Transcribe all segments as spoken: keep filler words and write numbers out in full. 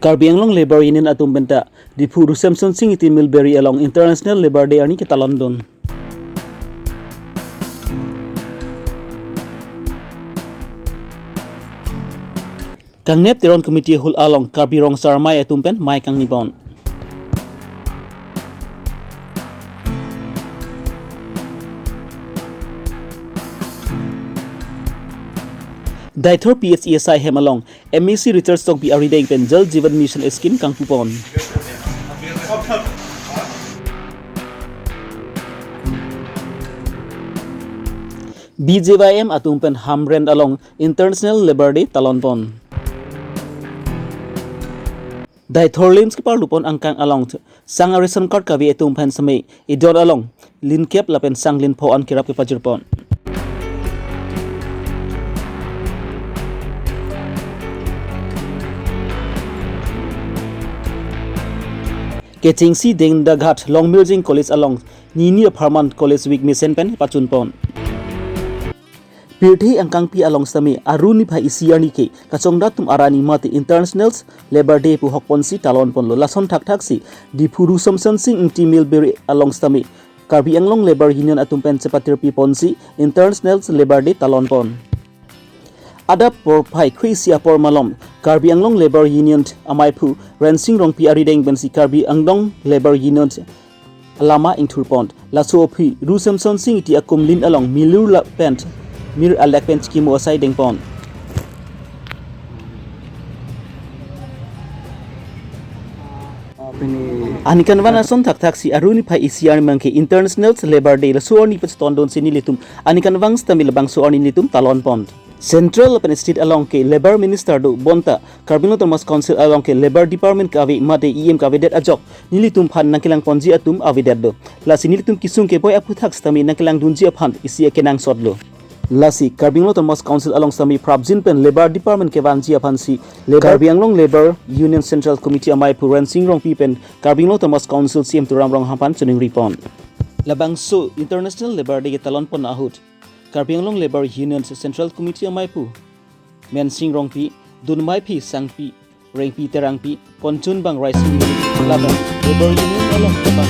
Karbi Anglong Labour Union atum penta Diphu Ru Semsonsing Ingti Millbury along International Labour Day arni ketalondun. Kangnep Teron Community Hall along Karbi Rong Asar Amei atum pen mei kangnipon. Deithor P H E S I hem along M A C Richard Tokbi arideng pen Jal Jeevan Mission scheme kangpupon. B J Y M atum pen Hamren along International Labour Day talonpon. Deithor LIMS keparlupon angkang along sang a-ration card kave atum pen seme idon along linkep lapen sang linpho an kerap kepajirpon. Kechengsi Dengdaghat Longmirjing College along nini apharman College Week mesen pen pachunpon. Pirthe angkangpi along sitame Aru niphai isi arni ke kachongdat atum arani mate International Labour Day pu hokponsi talonponlo. Lason thakthaksi Diphu Ru Semsonsing Ingti Millbury along sitame Karbi Anglong Labour Union atum pen chepatirpiponsi International Labour Day talonpon. Adap porphai kre-isi apor malom Karbi Anglong Labour Union amaiphu Rensing Rongpi arideng pensi Karbi Anglong Labour Union alama ingthurpon. Laso aphi Ru Semsonsing Ingti akumlin along milur lapen mir alek pen chikimo asai dengpon. Aningkanvang ason thakthaksi Aru niphai isi arni abangke International Labour Day, laso arni pachetondunsi nelitum aningkanvang sitame labangso arni nelitum talonpon. Central lapen state along ke Labour Minister do bonta Karbi Anglong Autonomous Council along ke Labour Department kave mate E M kavedet ajok nelitum aphan nangkelangponji atum avedet do. Lasi nelitum kesung keboi aputhak sitame nangkelangdunji aphan isi akenangsotlo. Lasi Karbi Anglong Autonomous Council along sitame prapjin pen Labour Department kevanji aphansi Labour Karbi Anglong Labour Union Central Committee amaiphu Rensing Rongpi pen Karbi Anglong Autonomous Council C E M Tuliram Ronghang aphan chiningripon. Labangso International Labour Day ketalonpon ahut Karbi Anglong Labour Union Central Committee amaiphu Mensing Rongpi, Dunmaiphi Sangpi, Rengpi Terangpi, Ponchunbang Raising lapen Labour Union along kebang.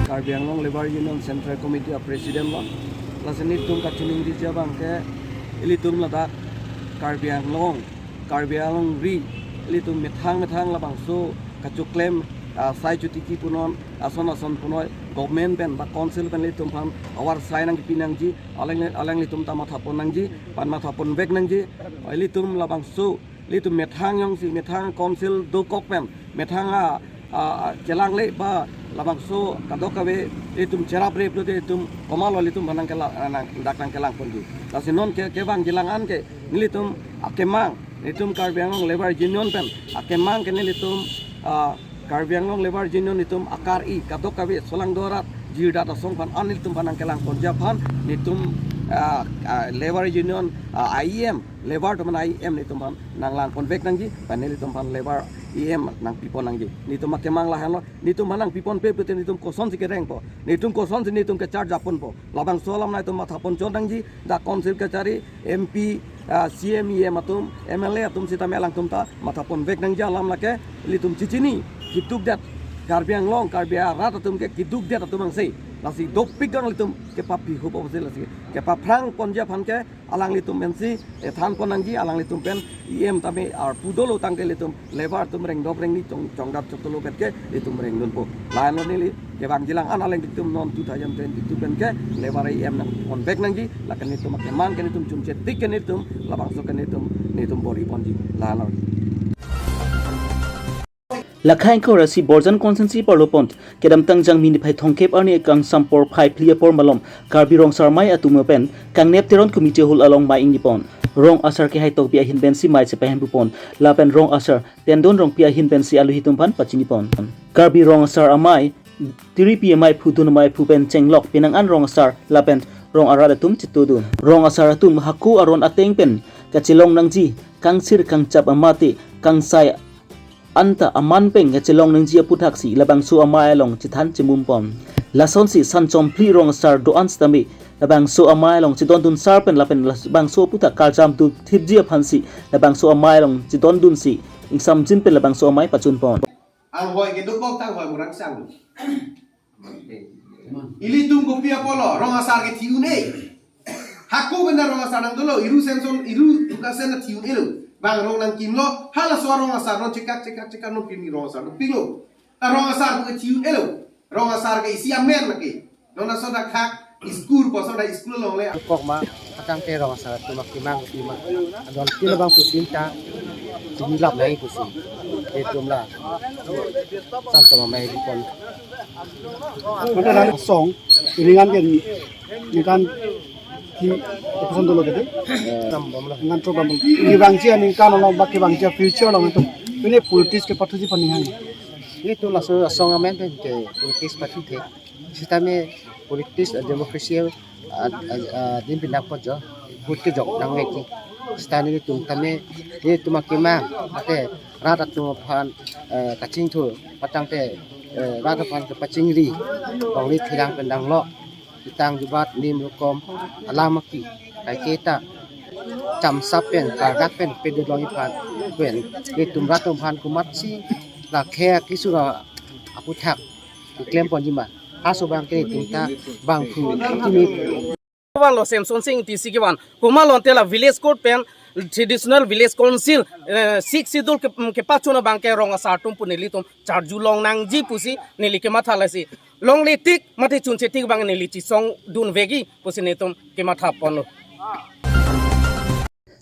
Karbi Anglong Labour Union Central Committee a President lo. Lasi nelitum kachiningriji abangke ilitum ladak Karbi Anglong, Karbi Anglong ri, ilitum methang methang labangso kachoklem, ah, sai chotiki punon, ason ason punoi, government pen ba council pen ilitum aphan avarsai nangkepi nangji, aleng, alanglitum ta mathapon nangji, pan mathapon vek nangji. Ilitum labangso, ilitum methang jongsi, methang council dokok pen, methang a, a, chelangle ba labangso kadokave ilitum cherap rep lote ilitum komatlo ilitum aphan nangkela-, nang, dak nangkelangponji. Lasi non ke, kevangji lang an ke, nelitum akemang, nelitum Karbi Anglong Labour Union pen akemang ke nelitum, ah, Karbi Anglong Labour Union nelitum akar-i kadokave solangdo arat jirdat asong aphan an nelitum aphan nangkelangponji aphan nelitum, ah, ah, Labour Union, ah, I E M, Labour atum aphan I E M nelitum aphan nanglangpon vek nangji, pen nelitum aphan Labour E M nangpipon nangji. Nelitum akemang lahenlo, nelitum aphan nangpiponpe pute nelitum kosonsi kerengpo, nelitum kosonsi nelitum kecharge aponpo. Labangso alam nelitum mathapon chot nangji, dak council kachari, M P, ah, C M, E M atum, M L A atum sitame alangtum ta mathapon vek nangji alam lake, ilitum chichini, kedukdet, Karbi Anglong, Karbi arat atum ke kedukdet atum angse, lasi dopik gang ilitum kepaphi hupo si lasi, kepaphrangponji aphan ke, alanglitum pensi, ethanpon nangji, alanglitum pen, E M tame arpu dolo tangte ilitum, Labour atum rengdok rengni chong, chongdat chotolo pen ke, ilitum rengdunpo. Lahenlo neli, kevangji lang an alanglitum non two thousand twenty-two pen ke, Labour E M nangpon vek nangji, lake nelitum akemang ke nelitum chunche tik ke nelitum, labangso ke nelitum, nelitum bor-iponji. Lahenlo. Lakha ingkoi ra isi Borjan constituency parlopon, kedamtang Jangmi niphai thomkep arni kangsam porphai phli apor malom, Karbi Rong Asar Amei atum pen, Kangnep Teron Community Hall along mei ingnipon. Rong Asar Kehai Tokbi ahin pensi mei chepahempupon, lapen Rong Asar Tendon Rongpi ahin pensi aluhitum aphan pachinipon. Karbi Rong Asar Amei, tiripi amaiphu dun amaiphu pen chenglok penang an rong asar lapen rong arat atum chitudun. Rong asar atum hako aron ateng pen kachelong nangji, kangsir kangchap amate kangsai anta aman pen kachelong nangji aputhaksi labangso amei along chethan chemumpon. Lasonsi sanchom phli rong asar do-an sitame Labangso amei along chedondun sar pen lapen labangso aputhak karjam do thipji aphansi labangso amei along chedondunsi ingsamjin pen labangso amei pachunpon. Anghoi keduk bok ta anghoi murang sang. Ilitum kopi apotlo, rong asar ke thi un-e. Hako benda rong asar nang dolo, iru Samson, iru Lukasen na thi un-elo. Bang rong nangkimlo, halaso arong asar non chekak, chekak, chekak non pini rong asar non pilo. Ta rong asar ke thi un-elo. Rong asar ke isi amen lake. Non ason dak hak, school, poson dak school longle. Kok ma, patang te rong asar atum akemang, akemang. Adon pilo bang putin ta, tumi lap nai pusi. Itum la. Samson amei pon. Mata nang song, ini kan kan, ini kan thi, episode dolo tadi. Ningkan tro bambang. Kevangji ningkan along bak kevangji future along itu. Ini politics ke pathuji paninghang. Itum laso asong amen pen ke politics pathu the. Sitame politics, eh, democracy, ah, ah, ah, din pindak pot jo. Vote kejok nang ngai ti. Sitame itum tame, itum akemang, mate rat atum aphan, eh, kachingthur, patang te, eh, rat aphan kepachingri, kongri thirang pen danglo, ketang jubat nim rukom, alam aki, kaike ta, chamsap pen, kardak pen, pedodlong iphan, pen, itum rat atum aphan komatsi, la khei akisura aputhak, keklem ponji ma, halaso abang ke itum ta, bangphu, kimi, Van lo Samson Sing Ingti si kevan. Komat lo ante la village court pen traditional village council, eh, sixth schedule ke, mm, kepachun abang ke rong asar atum pu nelitum charju long nangji pusi neli kematha lasi. Longle tik mate chunche tik abang neli chesong dunvekji pusi netum kematha ponlo.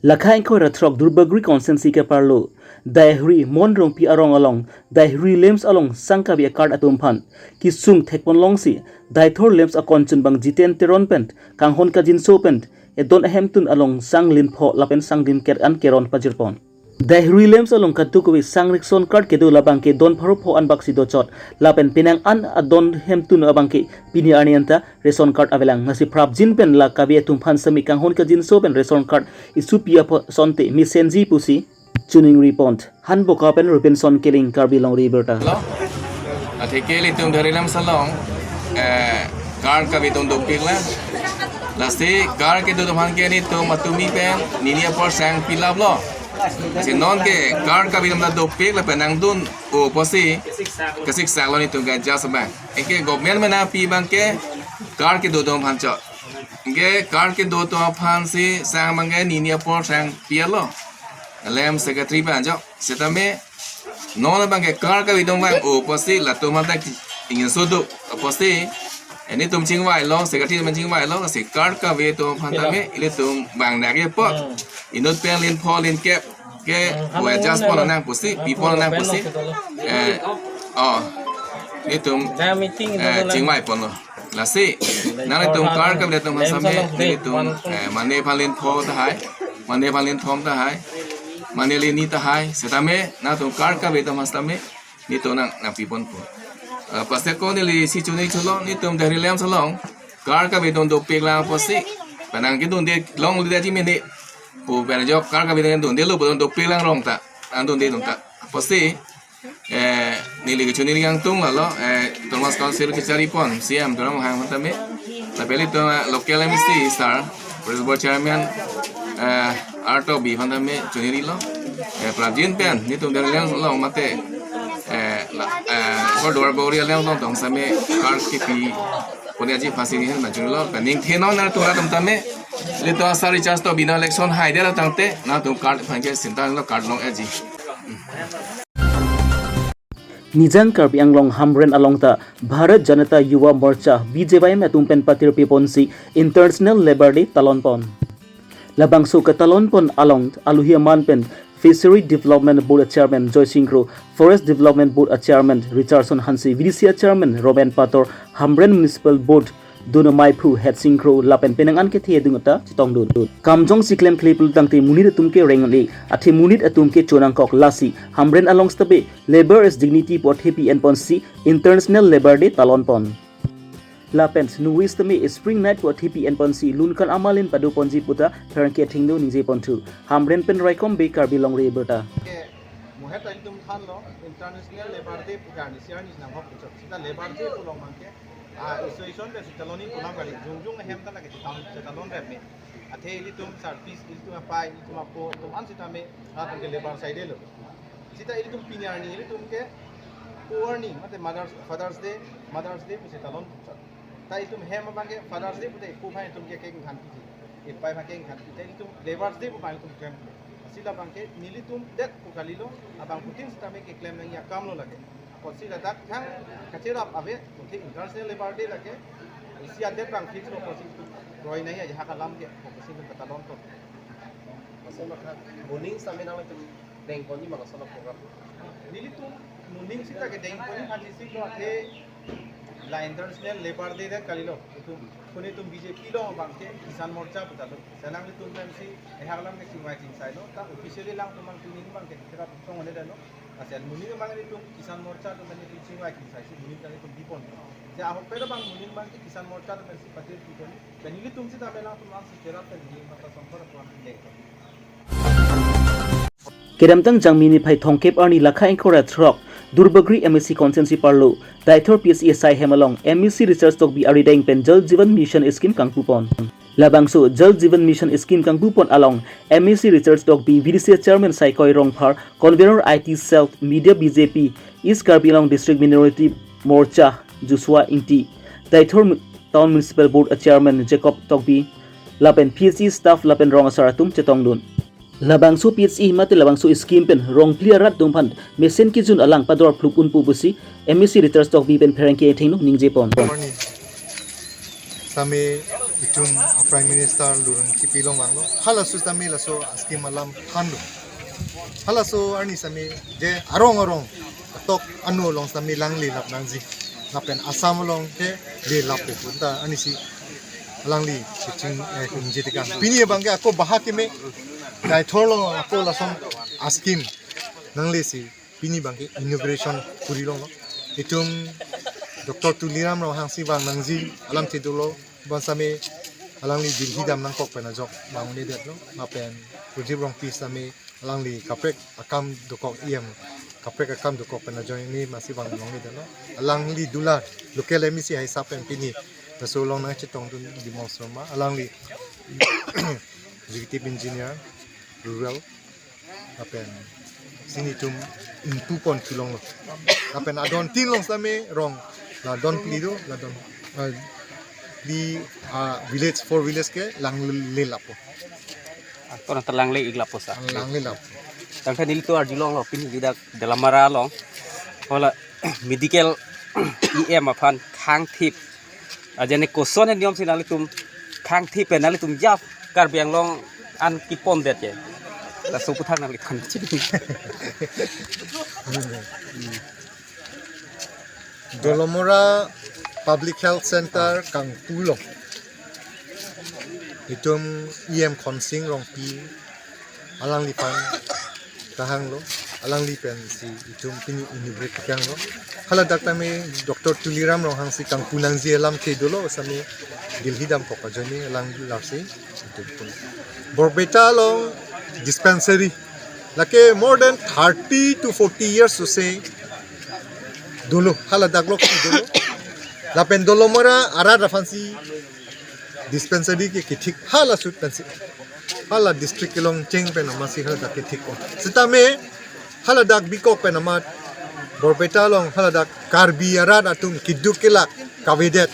Lakha ingkoi ra throk Duarbagori constituency keparlo Daihri Mon Rongpi arong along Daihri LAMPS along sangkabi akard atum aphan kesung thekpon longsi Daithor LAMPS akonchun bang Jiten Teron pen kanghon kajinso pen edon ahemtun along sang lin pho lapen sang dim ker an keron pajirpon. Daihri LAMPS along kadokave sang ration card kedo labang ke don pharo pho an baksi dochot lapen penang an adon hemtun abang ke pini arni anta ration card avelang. Lasi prapjin pen la kabi atum aphan semi kanghon kajinso pen ration card isupi apot asonte mesenji pusi choningri pon. Hanboka pen Robinson Killing, Karbi Longri Abirta. Lo, atheke ilitum Daihri LAMPS along, eh, card kabi atum dopik lang. Lasi card kedo atum aphan ke nelitum matumi pen nini apor sang fill up lo. Si non ke card kabi atum ta dopik lapen nangdun-o pusi kasiksak lo nelitum ke adjust abang. Anke government pen nangpi abang ke card kedo atum aphan chot. Anke card kedo atum aphansi sang abang ke nini apor sang pi-et lo. LAMPS secretary abang chot. Sitame non abang ke card kabi atum vang-o pusi latum aphan ta ingin soduk. Pusi, eh, nelitum chingvai lo, secretary atum chingvai lo, lasi card kabi atum aphan tame ilitum vang nangji apot. Inut pen lin pho lin kep ke, hmm, pu adjust pon nang pusi, pi pon nang pusi. Eh, oh, nelitum, eh, chingvai ponlo. Lasi, nanglitum card kabi atum aphan sitame, nelitum, eh, mane aphan lin pho tahai, mane aphan lin thom tahai, mane lin ni tahai, sitame, nangtum card kabi atum aphan sitame, nelitum nang, nangpi ponpo. Eh, pastor ko neli si choningri cholo, nelitum Daihri LAMPS along, card kabi atum dopik lang pusi, penang kedunde longledet ji mene, pu pen ajok card kabi atum dundelo, pu atum dopik lang rong ta, nangdunde atum ta. Pusi, eh, neli kechoningri kangtung lalo, eh, Autonomous Council kechari pon, C M Tuliram Ronghang aphan tame, lapen ilitum, eh, local M A C star, Police Board Chairman, eh, R Tokbi aphan tame choningri lo, eh, prapjin pen, nelitum Daihri LAMPS along mate, eh, la, eh, Duarbagori LAMPS along tong sitame card kepi pon aji aphansi neli choningri lo, pen ningthe non nangtum rat atum tame, ilitum asar Richard Tokbi non election haidet lo tangte, nangtum card aphan ke sinta lo card long aji. Nijang Karbi Anglong Hamren along ta Bharat Janata Yuva Morcha, B J Y M atum pen patirpi ponsi International Labour Day talon pon. Labangso ketalon pon along aluhi aman pen Fishery Development Board a Chairman Joysing Kro, Forest Development Board a Chairman Richardson Hanse, V D C a Chairman Roman Pator, Hamren Municipal Board dun amei aphu Hetsing Kro lapen penang an kethe adung ta chetongdun. Kam jongsi klemkle pulo tangte monit atum ke reng-un-e, athe monit atum ke chonangkok, lasi Hamren along sitame labour is dignity pu athepi en ponsi International Labour Day talon pon. Lapen ningve sitame Spring Night pu athepi en ponsi lunkan amalin pado ponji puta pherangke athengno ningje ponthu. Hamren pen Raikom Bey, Karbi Longri Abirta. Mohet atum thanlo International Labour Day pu arnisi arni nang hok chok. Sita Labour Day pu along abang ke Ah, association pen si talon-i pu alam kali, jongjong ahem ta lake chetalon, chetalon rep me. Athe ilitum service, ilitum apai, ilitum apo, ilitum an sitame, ah, tangke labour side lo. Sita ilitum pini arni, ilitum ke, ko-arni, mate Mother's, Father's Day, Mother's Day pusi talon. Ta ilitum hem abang ke Father's Day pute ko aphan ilitum ke cake inghan piji. Ipai aphan cake inghan piji. Ta ilitum Labour's Day pu abang ilitum klem. Lasi labang ke nelitum det pu kalilo, abangphutin sitame keklem nangji akam lo lake. Apotsi ladak thang kacherap ave, pute International Labour Day lake. Isi adet abang fix lo, apotsi kroi nangji ajahak alam ke, apotsi ilitum katalon to. Laso matha moning sitame nanglitum dengponji ma laso program? Nelitum moning sita ke dengponji aphan isi lo, athe la International Labour Day det kalilo. Itum, kone itum B J P along abang ke Kisan Morcha puta lo. Selang itum pensi ehak alam ke chingvai chingsai lo. Ta officially alangtum abang tuning abang ke kerap tong one dalo. Asal moning abang itum Kisan Morcha atum abang itum chingvai chingsai si moning kali itum bipon. Je ahok pero abang moning abang ke Kisan Morcha atum pensi patir bipon. Pen ilitum sitame alangtum abang si kerap pen moning abang ta songkor apuan leng. Kedamtang Jangmi niphai thomkep arni lakha ingkoi ra throk, Duarbagori M A C constituency parlo, Deithor P H E asai hem along, M A C Richard Tokbi arideng pen Jal Jeevan Mission Scheme kangpupon. Labangso Jal Jeevan Mission Scheme kangpupon along, M A C Richard Tokbi, V D C Chairman Saikoi Rongphar, Convener I T Cell, Media B J P, East Karbi Anglong District Minority Morcha, Joshua Ingti, Deithor Town Municipal Board a Chairman Jacob Tokbi, lapen P H E staff lapen rong asar atum chetongdun. Labangso P H E mate labangso scheme pen rong phli arat atum aphan mesen kejun alang pador phlup un pu pusi M A C Richard Tokbi pen pherangke athengno ningjepon. Morning. Sitame itum a Prime Minister lurun kipi long vanglo. Halaso sitame laso scheme alam thanlo. Halaso arni sitame je arong arong atok anu along sitame alangli lap nangji. Lapen Assam along ke le lap po punta arnisi alangli ching, eh, kung jitikan. Pini abang ke ako bahak keme Deithor along ako lason a scheme nanglesi pini abang ke inauguration kuri longlo. Itum Doctor Tuliram Ronghang si vang nangji alam te dolo, bonsitame alangli Delhi dam nangkok pen ajok vang un-edetlo. Lapen Prajit Rongpi sitame alangli kaprek akam dokok, E M kaprek akam dokok pen ajoine masi vang longle dalo. Alangli dolar local M A C hai sap pen pini laso along nangchetongdun Dimong Sharma, alangli executive engineer rural, lapen si nelitum ingpupon kelonglo. Lapen adon tin along sitame rong, la don phli do, la don, ah, di, ah, village, four village ke langle lap po. Ako nang terlangle ik lap po sa. Langle lap po. Tangte nelitum arjulonglo pini hadak Dolamara along, hala medical E M aphan thangthip. Ajane koson he niyom si nanglitum thangthip pen nanglitum jap Karbi Anglong an kepondet ke. Laso aputhak nanglitum chini. Dolamara Public Health Center kangpu along itum E M Khonsing Rongpi alangliphan kahanglo, alangli pensi itum pini inaugurate kanglo. Haladak tame Doctor Tuliram Ronghang si kangpu nangji alam te dolo, sitame Delhi damkok ajoine alang larsi itum pun. Borpeta along dispensary lake more than thirty to forty years ose dolo, haladak lo dolo. Lapen Dolamara arat aphansi dispensary ke kethik hala sut pensi, hala district kelong cheng pen amatsi haladak kethik ko. Sitame haladak bikok pen amat Borpeta along haladak Karbi arat atum keduk kelak kavedet.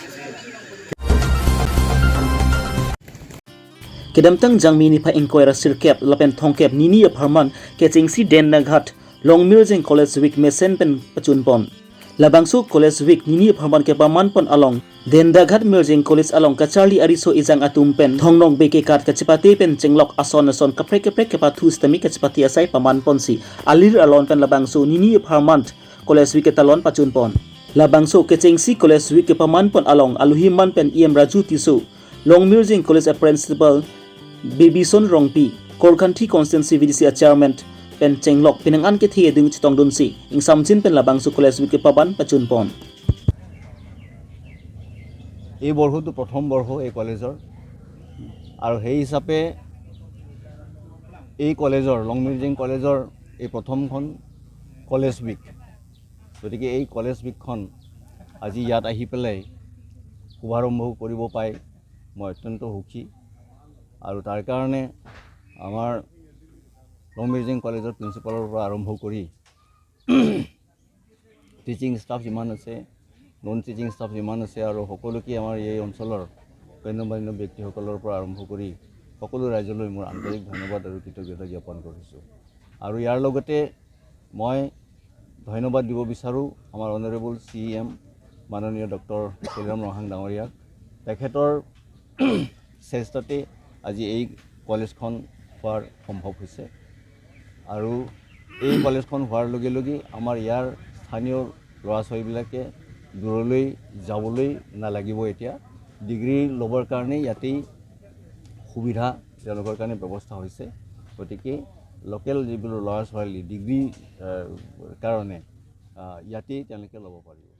Kedamtang Jangmi niphai ingkoi ra sirkep lapen thomkep nini apharman kechengsi Dendaghat Longmirjeng College Week mesen pen pachunpon. Labangso College Week nini apharman kepamanpon along Dendaghat Mirjeng College along kacharli ariso ejang atum pen thongnokbe kekat kachepate pen chenglok ason ason kaprek kaprek kepathu sitame kachepate asai pamanponsi alir alon pen labangso nini apharman College Week ketalon pachunpon. Labangso kechengsi College Week kepamanpon along alohi man pen E M Raju Tisso, Longmirjeng College a Principal Bibison Rongpi, Korkanthi Constituency V D C a Chairman pen chenglok penang an kethe adung chetongdunsi ingsamjin pen labangso College Week kepaman pachunpon. এই বৰ্ষটো প্ৰথম বৰ্ষ এই কলেজৰ, আৰু সেই হিচাপে এই কলেজৰ, লংমিৰ্জেং কলেজৰ এই প্ৰথমখন কলেজ উইক। গতিকে এই কলেজ উইকখন আজি ইয়াত আহি পেলাই শুভাৰম্ভ কৰিব পাই মই অত্যন্ত সুখী। আৰু তাৰ কাৰণে আমাৰ লংবিৰজেং কলেজৰ প্ৰিন্সিপালৰ পৰা আৰম্ভ কৰি টিচিং ষ্টাফ যিমান আছে, নন টিচিং ষ্টাফ যিমান আছে আৰু সকলোকে আমাৰ এই অঞ্চলৰ গণ্যমান্য ব্যক্তিসকলৰ পৰা আৰম্ভ কৰি সকলো ৰাইজলৈ মোৰ আন্তৰিক ধন্যবাদ আৰু কৃতজ্ঞতা জ্ঞাপন কৰিছোঁ। আৰু ইয়াৰ লগতে মই ধন্যবাদ দিব বিচাৰোঁ আমাৰ অনাৰেবল চি ই এম মাননীয় ডক্টৰ তুলিৰাম ৰংহাং ডাঙৰীয়াক। তেখেতৰ চেষ্টাতে আজি এই কলেজখন হোৱাৰ সম্ভৱ হৈছে। আৰু এই কলেজখন হোৱাৰ লগে লগে আমাৰ ইয়াৰ স্থানীয় ল'ৰা ছোৱালীবিলাকে দূৰলৈ যাবলৈ নালাগিব। এতিয়া ডিগ্ৰী ল'বৰ কাৰণে ইয়াতেই সুবিধা তেওঁলোকৰ কাৰণে ব্যৱস্থা হৈছে। গতিকে লোকেল যিবিলাক ল'ৰা ছোৱালী ডিগ্ৰী, আহ, কাৰণে, আহ, ইয়াতেই তেওঁলোকে ল'ব পাৰিব।